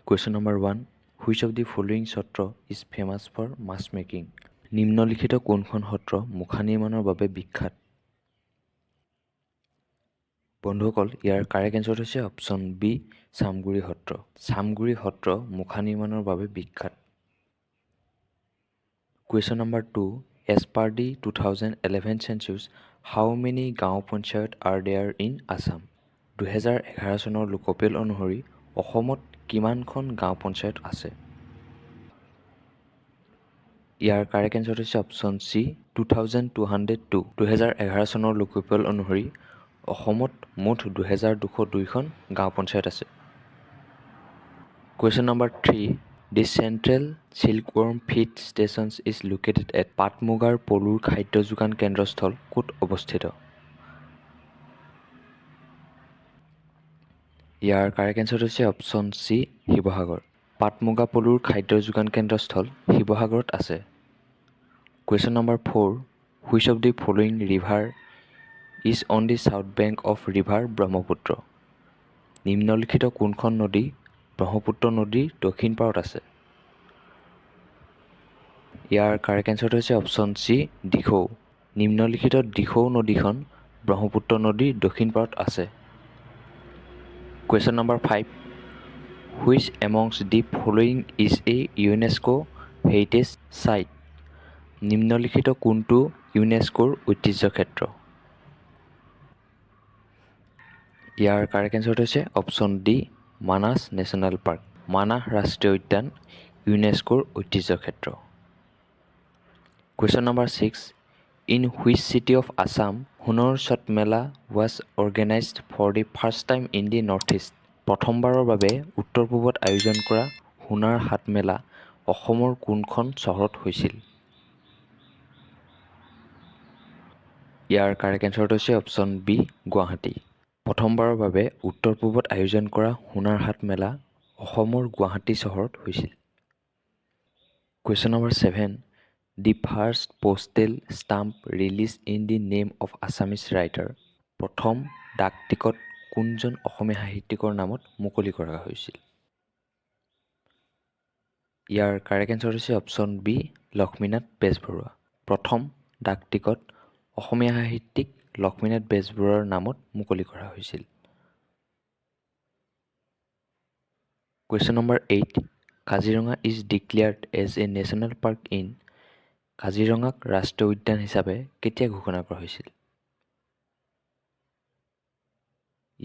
Question number 1, which of the following Satra is famous for mask making? নিম্নলিখিত কোনখন সত্ৰ মুখা নিৰ্মাণৰ বাবে বিখ্যাত? বন্ধুসকল, ইয়াৰ কাৰেক্ট এনচাৰটো হৈছে অপশ্যন বি, চামগুৰি সত্ৰ। চামগুৰি সত্ৰ মুখা নিৰ্মাণৰ বাবে বিখ্যাত। Question number 2, as per the 2011 census, how many Gaon Panchayat are there in Assam? 2011 চনৰ লোকপিয়ল অনুসৰি অসমত কিমানখন গাঁও পঞ্চায়ত আছে? ইয়াৰ কাৰেক্ট এনচাৰটো হৈছে option C, 2202। 2011 চনৰ লোকপিয়ল অনুসৰি অসমত মুঠ 2202খন গাঁও পঞ্চায়ত আছে। Question number 3, the Central Silkworm Feed Stations is located at? পাট মুগাৰ পলুৰ খাদ্য যোগান কেন্দ্ৰস্থল ক'ত অৱস্থিত? ইয়াৰ কাৰেক্ট এনচাৰটো হৈছে অপশ্যন চি, শিৱসাগৰ। পাট মুগা পলুৰ খাদ্য যোগান কেন্দ্ৰস্থল শিৱসাগৰত আছে। Question number 4, which of the following river is on the south bank of river Brahmaputra? নিম্নলিখিত কোনখন নদী ব্ৰহ্মপুত্ৰ নদীৰ দক্ষিণ পাৰত আছে? ইয়াৰ কাৰেক্ট এনচাৰটো হৈছে অপশ্যন চি, দিখৌ। নিম্নলিখিত দিখৌ নদীখন ব্ৰহ্মপুত্ৰ নদীৰ দক্ষিণ পাৰত আছে। Question number 5, which amongst the following is a UNESCO heritage site? নিম্নলিখিত কোনটো ইউনেস্কোৰ ঐতিহ্য ক্ষেত্ৰ? ইয়াৰ কাৰেক্ট এনচাৰটো হৈছে option D, Manas National Park। Manas ৰাষ্ট্ৰীয় উদ্যান ইউনেস্কোৰ ঐতিহ্য ক্ষেত্ৰ। Question number 6, in which city of Assam Hunar Haat Mela was organised for the first time in the North East? প্ৰথমবাৰৰ বাবে উত্তৰ পূবত আয়োজন কৰা হুনাৰ হাট মেলা অসমৰ কোনখন চহৰত হৈছিল? ইয়াৰ কাৰেক্ট এনচাৰটো হৈছে অপশ্যন বি, গুৱাহাটী। প্ৰথমবাৰৰ বাবে উত্তৰ পূবত আয়োজন কৰা হুনাৰ হাট মেলা অসমৰ গুৱাহাটী চহৰত হৈছিল। Question number 7, the first postal stamp release in the name of Assamese writer? প্ৰথম ডাক টিকট কোনজন অসমীয়া সাহিত্যিকৰ নামত মুকলি কৰা হৈছিল? ইয়াৰ কাৰেক্ট এনচাৰ হৈছে অপশ্যন বি, লক্ষ্মীনাথ বেজবৰুৱা। প্ৰথম ডাক টিকট অসমীয়া সাহিত্যিক লক্ষ্মীনাথ বেজবৰুৱাৰ নামত মুকলি কৰা হৈছিল। Question number 8, Kaziranga is declared as a national park in? কাজিৰঙাক ৰাষ্ট্ৰীয় উদ্যান হিচাপে কেতিয়া ঘোষণা কৰা হৈছিল?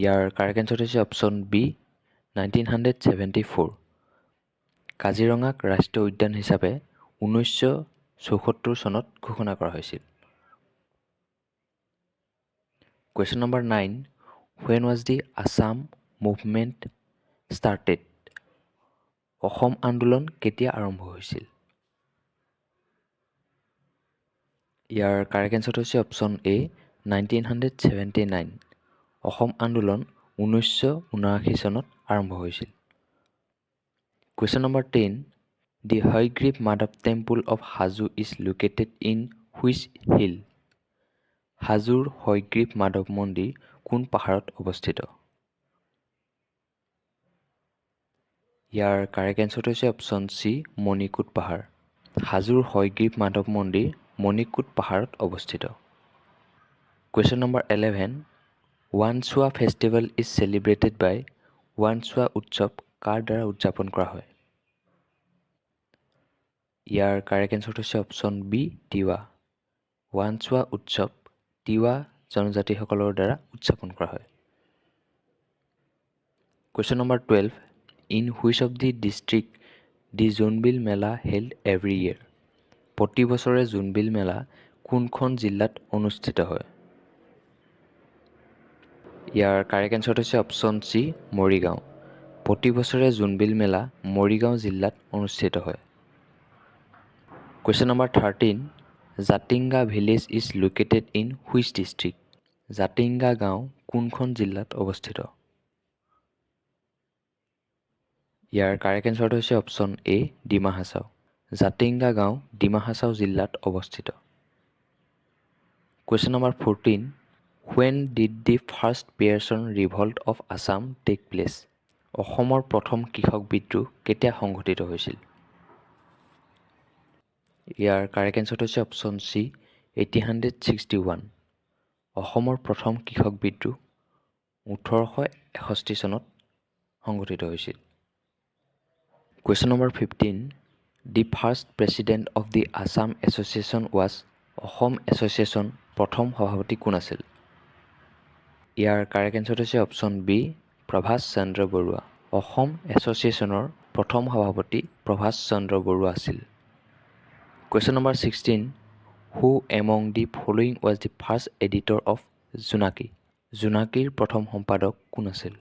ইয়াৰ কাৰেক্ট এনচাৰটো হৈছে option B, 1974। কাজিৰঙাক ৰাষ্ট্ৰীয় উদ্যান হিচাপে 1974 চনত ঘোষণা কৰা হৈছিল। Question number 9, when was the Assam movement started? Assam আন্দোলন কেতিয়া আৰম্ভ হৈছিল? ইয়াৰ কাৰেক্ট এনচাৰটো হৈছে option A, 1979। Assam আন্দোলন 1979 চনত আৰম্ভ হৈছিল। Question number 10, the Hayagriva Madhava temple of Hajo is located in which hill? হাজোৰ হয়গ্ৰীৱ মাধৱ মন্দিৰ কোন পাহাৰত অৱস্থিত? ইয়াৰ কাৰেক্ট এনচাৰটো হৈছে অপশ্যন চি, মণিকূট পাহাৰ। হাজোৰ হয়গ্ৰীৱ মাধৱ মন্দিৰ মণিকূট পাহাৰত অৱস্থিত। Question number 11, Wanchuwa festival is celebrated by? Wanchuwa উৎসৱ কাৰ দ্বাৰা উদযাপন কৰা হয়? ইয়াৰ কাৰেক্ট এনচাৰটো হৈছে অপশ্যন বি, তিৱা। ৱানচোৱা উৎসৱ তিৱা জনজাতিসকলৰ দ্বাৰা উদযাপন কৰা হয়। Question number 12, in which of the district the Jonbeel Mela held every year? প্ৰতি বছৰে জোনবিল মেলা কোনখন জিলাত অনুষ্ঠিত হয়? ইয়াৰ কাৰেক্ট এনচাৰটো হৈছে অপশ্যন চি, মৰিগাঁও। প্ৰতি বছৰে জোনবিল মেলা মৰিগাঁও জিলাত অনুষ্ঠিত হয়। Question number 13, Jatinga village is located in which district? Jatinga গাঁও কোনখন জিলাত অৱস্থিত? ইয়াৰ কাৰেক্ট এনচাৰটো হৈছে অপশ্যন এ, ডিমা হাছাও। জাতিংগা গাঁও ডিমা হাছাও জিলাত অৱস্থিত। Question number 14, when did the first Pearson revolt of Assam take place? অসমৰ প্ৰথম কৃষক বিদ্ৰোহ কেতিয়া সংঘটিত হৈছিল? ইয়াৰ কাৰেক্ট এনচাৰটো হৈছে option C, 1861। অসমৰ প্ৰথম কৃষক বিদ্ৰোহ 1861 চনত সংঘটিত হৈছিল। Question number 15, the first president of the Assam Association was? Assam association প্ৰথম সভাপতি কোন আছিল? ইয়াৰ কাৰেক্ট এনচাৰটো হৈছে অপশ্যন বি, প্ৰভাস চন্দ্ৰ বৰুৱা। অসম এছ'চিয়েশ্যনৰ প্ৰথম সভাপতি প্ৰভাস চন্দ্ৰ বৰুৱা আছিল। Question number 16, who among the following was the first editor of Jonaki? জোনাকীৰ প্ৰথম সম্পাদক কোন আছিল?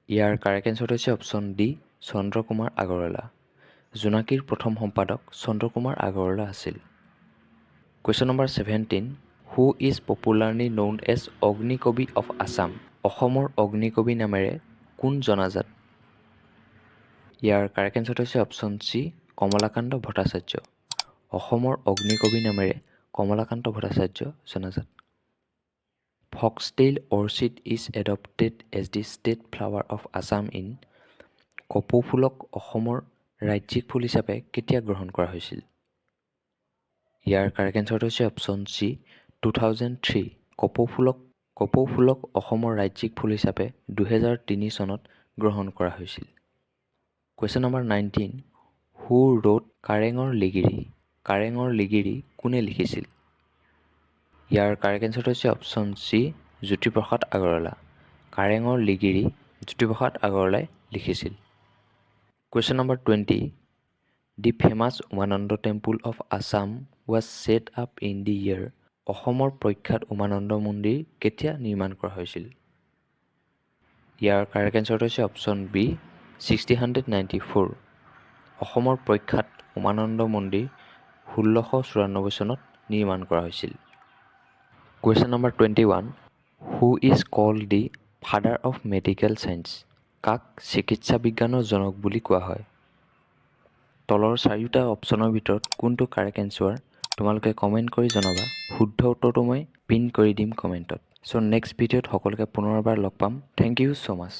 ইয়াৰ কাৰেক্ট এনচাৰটো হৈছে অপশ্যন ডি, চন্দ্ৰকুমাৰ আগৰৱালা। জোনাকীৰ প্ৰথম সম্পাদক চন্দ্ৰকুমাৰ আগৰৱালা আছিল। Question number 17, who is popularly known as Agnikabi of Assam? অসমৰ অগ্নিকবি নামেৰে কোন জনাজাত? ইয়াৰ কাৰেক্ট এনচাৰটো হৈছে অপশ্যন চি, কমলাকান্ত ভট্টাচাৰ্য। অসমৰ অগ্নিকবি নামেৰে কমলাকান্ত ভট্টাচাৰ্য জনাজাত। Foxtail orchid is adopted as the state flower of Assam in? কপৌ ফুলক অসমৰ ৰাজ্যিক ফুল হিচাপে কেতিয়া গ্ৰহণ কৰা হৈছিল? ইয়াৰ কাৰেক্ট এনচাৰটো হৈছে অপশ্যন চি, 2003। কপৌ ফুলক অসমৰ ৰাজ্যিক ফুল হিচাপে 2003 চনত গ্ৰহণ কৰা হৈছিল। Question number 19, who wrote কাৰেঙৰ লিগিৰী? কাৰেঙৰ লিগিৰী কোনে লিখিছিল? ইয়াৰ কাৰেক্ট এনচাৰটো হৈছে অপশ্যন চি, জ্যোতিপ্ৰসাদ আগৰৱালা। কাৰেঙৰ লিগিৰী জ্যোতিপ্ৰসাদ আগৰৱালাই লিখিছিল। Question number 20, the famous Umananda temple of Assam was set up in the year? অসমৰ প্ৰখ্যাত উমানন্দ মন্দিৰ কেতিয়া নিৰ্মাণ কৰা হৈছিল? ইয়াৰ কাৰেক্ট এনচাৰটো হৈছে অপশ্যন বি, 1694। অসমৰ প্ৰখ্যাত উমানন্দ মন্দিৰ 1694 চনত নিৰ্মাণ কৰা হৈছিল। Question number 21, who is called the father of medical science? কাক চিকিৎসা বিজ্ঞানৰ জনক বুলি কোৱা হয়? তলৰ চাৰিওটা অপশ্যনৰ ভিতৰত কোনটো কাৰেক্ট এনচাৰ, তোমালোকে কমেণ্ট কৰি জনাবা। শুদ্ধ উত্তৰটো মই পিন কৰি দিম কমেণ্টত। চ' নেক্সট ভিডিঅ'ত সকলোকে পুনৰবাৰ লগ পাম। Thank you so much.